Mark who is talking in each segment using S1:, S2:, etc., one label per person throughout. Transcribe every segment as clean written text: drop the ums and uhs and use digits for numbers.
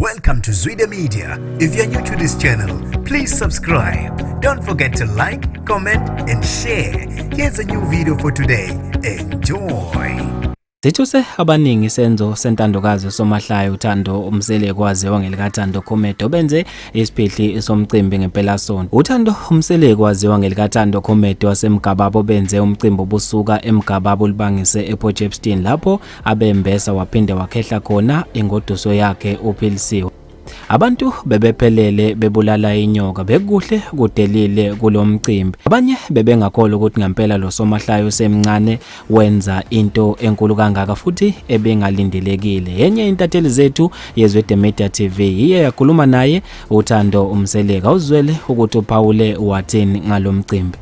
S1: Welcome to Zwida Media. If you're new to this channel, please subscribe. Don't forget to like, comment, and share. Here's a new video for today. Enjoy.
S2: Sithuse abaningi isenzo sentandokazi somahlaya uThando Mseleku, waziwa ngelikaThando Comedy, obenze isiphihli somcimbi ngempelasonto. UThando Mseleku, waziwa ngelikaThando Comedy, waseMgababa, obenze umcimbi obusuka eMgababa ulibangise ePort Shepstone, lapho abembesa waphinde wakhehla khona ingoduso yakhe uPhilisiwe. Abantu bebephelele bebulala inyoka, bekuhle kudelile kulo mcimbi. Abanye bebengakholwa ukuthi ngempela lo somahlaya osemncane wenza into enkulu kangaka futhi ebengalindelekile. Yenye intatheli zethu yeZwide Media TV iye yakhuluma naye uThando Mseleku, uzwele ukuthi uphawule wathini ngalomcimbi.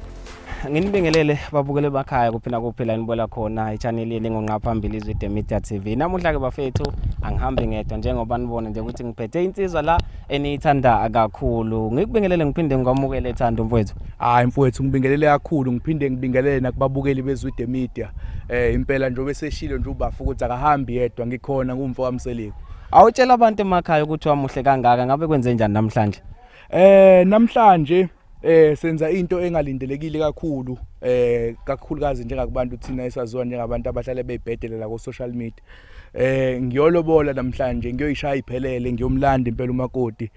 S2: Nginibingelele babukele bakhaya kuphela kuphela nibona khona i-channel yenu engonqa phambili, iZwide Media TV. Namuhla ke bafethu angihambi ngedwa, njengoba nibona nje ukuthi ngiphethe insizwa la eniyithanda kakhulu. Ngikubingelele ngiphinde ngikwamukele, Thando mfowethu.
S3: Hayi mfowethu, ngibingelele kakhulu, ngiphinde ngibingelele nakubabukeli beZwide Media. Impela nje obeseshilo nje ubafu ukuthi akahambi yedwa, ngikhona ngumfo kaMseleku.
S2: Awutshela abantu emakhaya ukuthi wamuhle kangaka, ngabe kwenze njani namhlanje?
S3: Namhlanje senza into engalindelekile kakhulu, kakhulukazi njengakubantu thina esaziwa njengabantu abahlale beyibhedela la ku social media. Ngiyolobola namhlanje, ngiyoyishaya iphelele, ngiyomlanda impela umakoti.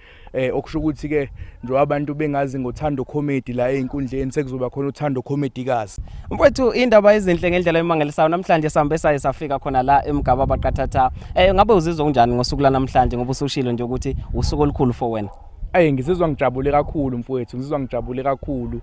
S3: Okusho ukuthi ke njengoba abantu bengazi ngoThando Comedy la einkundleni, sekuzoba khona uThando Comedy kazi.
S2: Mfowethu, indaba ezinhle ngendlela emangalisayo namhlanje, sambe saye safika khona la eMgababa qathatha. Ngabe uzizwa unjani ngosuku la namhlanje, ngoba usushilo nje ukuthi usuku olukhulu for wena?
S3: Ayi, ngizizwa ngijabule kakhulu mfowethu, ngizizwa ngijabule kakhulu.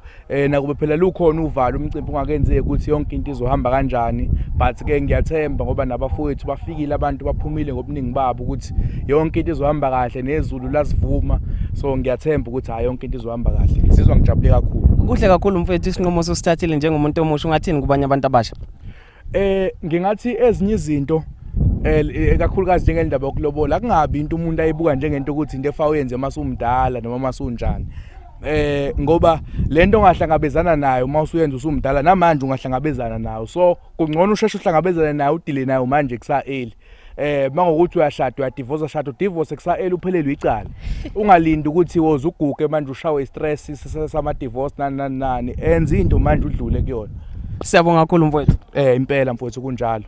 S3: Nakube phela lukhona uvalo umcimbi ungakenzeki ukuthi yonke into izohamba kanjani, but ke ngiyathemba ngoba nabafowethu bafikile, abantu baphumile ngobuningi babo, ukuthi yonke into izohamba kahle, nezulu lasivuma, so ngiyathemba ukuthi hayi, yonke into izohamba kahle. Ngizizwa ngijabule kakhulu.
S2: Kuhle kakhulu mfowethu, isinqumo osithathile njengomuntu omusha, ungathini kubanye abantu abasha?
S3: Ngingathi ezinye izinto, kakhulukazi njengendaba yokulobola, kungabi into umuntu ayibuka njengento ukuthi into efa uyenze masumdala noma masunjani, ngoba lento ongahlangabezana nayo uma usuyenza usumdala, namanje ungahlangabezana nayo, so kungcono usheshe uhlangabezane nayo, u-deal-e nayo manje kusa early. Mangokuthi uyashada, uyadivorce, shada udivorce kusa early, uphelelwe icala, ungalindi ukuthi woze uguge manje ushawe stress sama divorce nani nani nani. Enza into manje, udlule kuyona.
S2: Siyabonga kakhulu mfowethu.
S3: Impela mfowethu, kunjalo.